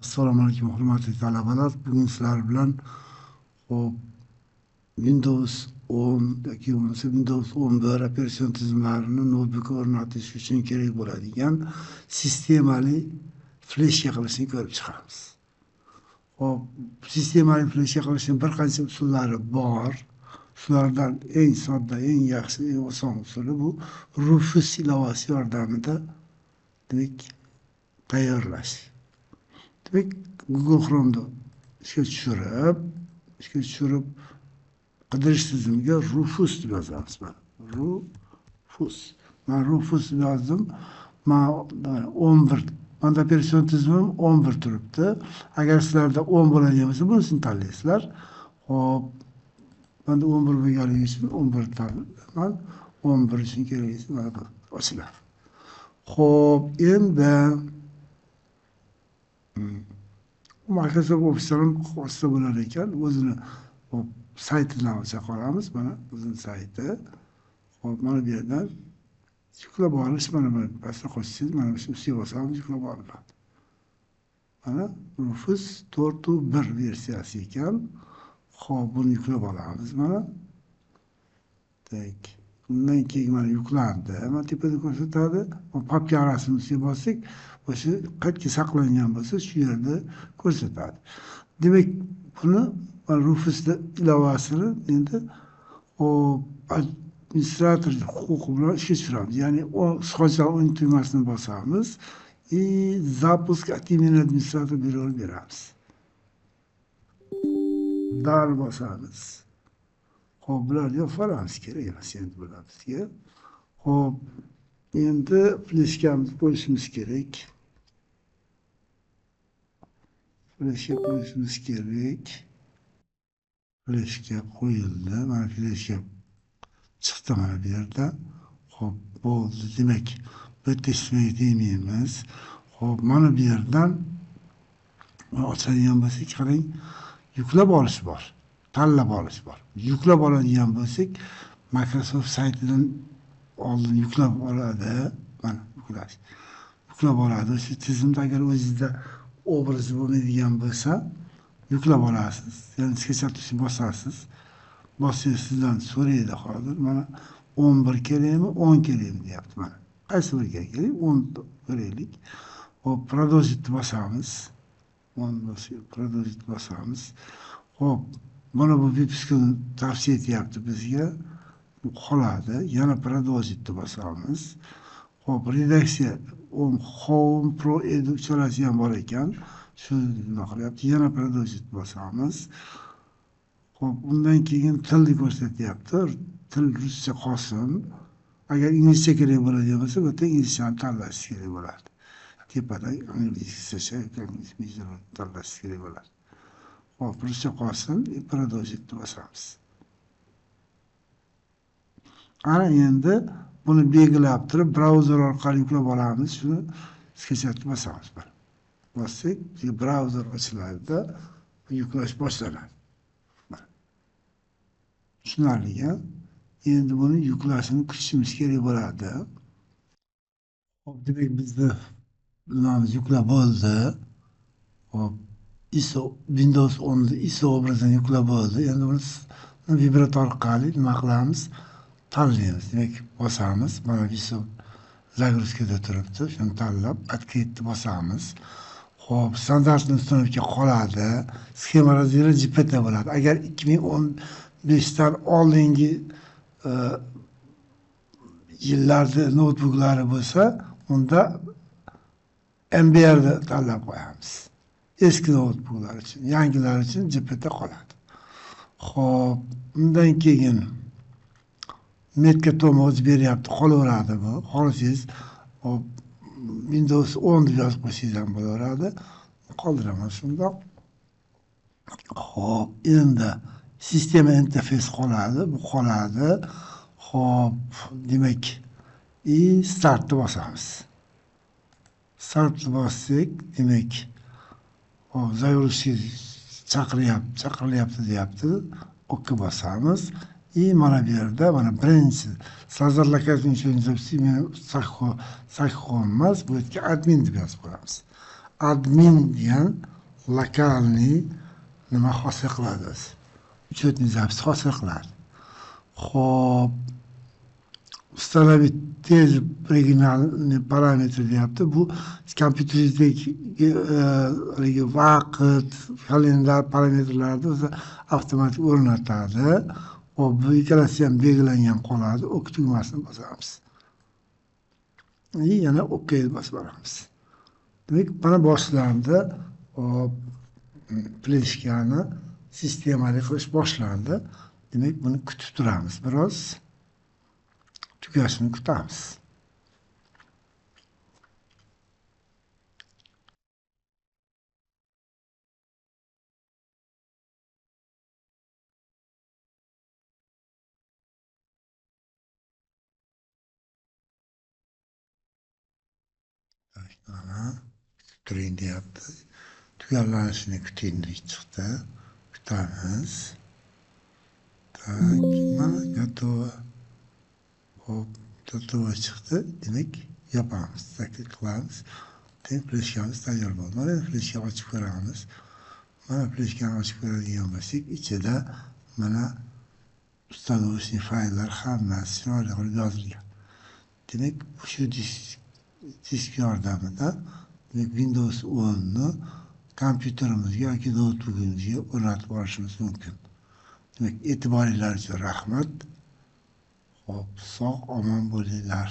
Assalomu alaykum, hurmatli talabalar. Bugun sizlar bilan hop Windows 10 yoki bo'lmasa Windows 11 operatsion tizimlarini noutbukka o'rnatish uchun kerak bo'ladigan sistemali fleshka qilishni ko'rib chiqamiz. Hop, sistemali fleshka qilishning bir qancha usullari bor. Shulardan eng sodda, eng yaxshi, eng oson usuli bu Rufus ilovasi yordamida demak tayyorlash. Demak, Google Chrome'da ishga tushirib qidirish tizimiga Rufus deb yozamiz mana. Rufus. Men Rufus deb yozdim. Men 11, menda operatsion tizimim 11 turibdi. Agar sizlarda 10 bo'ladigan bo'lsa, bunisini tanlaysizlar. Xo'p, menda 11 bo'lganligi uchun 11 tanlayman. 11 uchun kerak mana bu ochiladi. Xo'p, endi Microsoft Office'dan ochsa bo'lar ekan, o'zini saytidan ocha qolamiz. Mana o'zini sayti. Xo'p, mana bu yerdan yuklab olish, mana bu pastga qo'shsangiz, mana shu ustiga bosamiz, yuklab olinadi. Mana Rufus 4.1 versiyasi ekan. Xo'p, buni yuklab olamiz mana. Tak. Undan keyin mana yuklandi. Mana tepada ko'rsatadi. Papka rasmini ustiga bossak, o'sha qayerga saqlangan bo'lsa, shu yerda ko'rsatadi. Demak, buni Rufus ilovasini endi administrator huquqi bilan ishga tushiramiz. Ya'ni sichqoncha o'ng tugmasini bosamiz и запуск от имени администратора buyrug'ini beramiz. Dar bosamiz. Xo'p, bularni yopib olamiz, kerak emas endi bular bizga. Xo'p, endi fleshkamizni qo'yishimiz kerak. Fleshka qo'yishimiz kerak. Fleshka qo'yildi. Mana fleshka chiqdi mana bu yerda. Xo'p, bo'ldi. Demak, bu testni demaymiz. Xo'p, mana bu yerdan ochadigan bo'lsak, qarang, yuklab olish bor, tanlab olish bor. Yuklab oladigan bo'lsak, Microsoft saytidan oldin yuklab oladi. Mana yuklash. Yuklab oladi. Shu tizimda agar o'zingizda obrazi bo'lmaydigan bo'lsa, yuklab olasiz. Ya'ni sketchupni bosasiz. Bossangiz sizdan so'raydi hozir. Mana 11 kerakmi, 10 kerakmi deyapti mana. Qaysi biri kerak? 10 ko'raylik. Xo'p, продолжить bosamiz. 10 bosib, продолжить bosamiz. Xo'p, mana bu выпускni tavsiya etyapti bizga. Bu qoladi. Yana продолжить bosamiz. Xo'p, redaksiya Home Pro Edu uchalasi ham bor ekan. Shu nima qilyapti? Yana продолжить bosamiz. Xo'p, undan keyin tilni ko'rsatyapti. Til ruscha qolsin. Agar inglizcha kerak bo'ladigan bo'lsa, bu yerda inglizchani tanlash kerak bo'ladi. Tepada inglizcha yoki tanlash kerak bo'ladi. Xo'p, ruscha qolsin, продолжить bosamiz. Ana endi buni belgilab turib, brauzer orqali yuklab olamiz. Shuni sketchupni bosamiz. Bossak, brauzer ochiladida yuklash boshlanadi. Tushunarli-a? Endi buni yuklashini kutishimiz kerak bo'ladi. Xo'p, demak bizni nimamiz yuklab bo'ldi. Xo'p, ISO Windows 10 ISO obrazini yuklab bo'ldi. Endi buni vibrator orqali nima qilamiz? Tanlaymiz. Demak, bosamiz. Mana ISO загрузкада turibdi. Shuni tanlab, открыть bosamiz. Xo'p, standartni установка qoladi. Sxema razdeli GPT bo'ladi. Agar 2015 dan oldingi yillarda noutbuklari bo'lsa, unda MBRni tanlab qo'yamiz. Eski noutbuklar uchun, yangilar uchun GPT qoladi. Xo'p, undan keyin metka tomog'ich beryapti, qolaveradi bu. Xohlasangiz, Windows 10 deb yozib qo'ysangiz ham bo'laveradi. Qoldiraman shundoq. Xo'p, endi sistema interfeys qoladi, bu qoladi. Xo'p, demak, i startni bosamiz. Startni bossak, demak, hop, загрузка chaqirilyapti deyapti. OK bosamiz. И mana bu yerda mana birinchi создать локальный запись men emas, bu yerga admin deb yozib qo'yamiz. Admin degan lokalniy nima hosil qiladi o'zi. Учетный запись hosil qiladi. Xo'p, установить те же оригинальные параметры deyapti. Bu kompyuteringizdagi haligi vaqt, kalendar parametrlarini o'zi avtomatik o'rnatadi. Xo'p, bu ikkalasi ham belgilangan qoladi. OK tugmasini bosamiz. Yana OK bosib boramiz. Demak, mana boshlandi. Hop, fleshkani sistemali qilish boshlandi. Demak, buni kutib turamiz biroz. Tugashini kutamiz. Mana kutib turing deyapti. Tugallanishini kuting deb chiqdi. Kutamiz. Tak, mana готово. Hop, готово chiqdi. Demak, yopamiz, taklif qilamiz. Keyin fleshkamiz tayyor bo'ldi. Mana endi fleshka ochib ko'ramiz. Mana fleshkani ochib ko'radigan bo'lsak, ichida mana установочный fayllar hammasi chiroyli qilib yozilgan. Demak, shu disk yordamida demak Windows 10 ni kompyuterimizga yoki noutbukimizga o'rnatib olishimiz mumkin. Demak, e'tiboringlar uchun rahmat. Xo'p, sog' omon bo'linglar.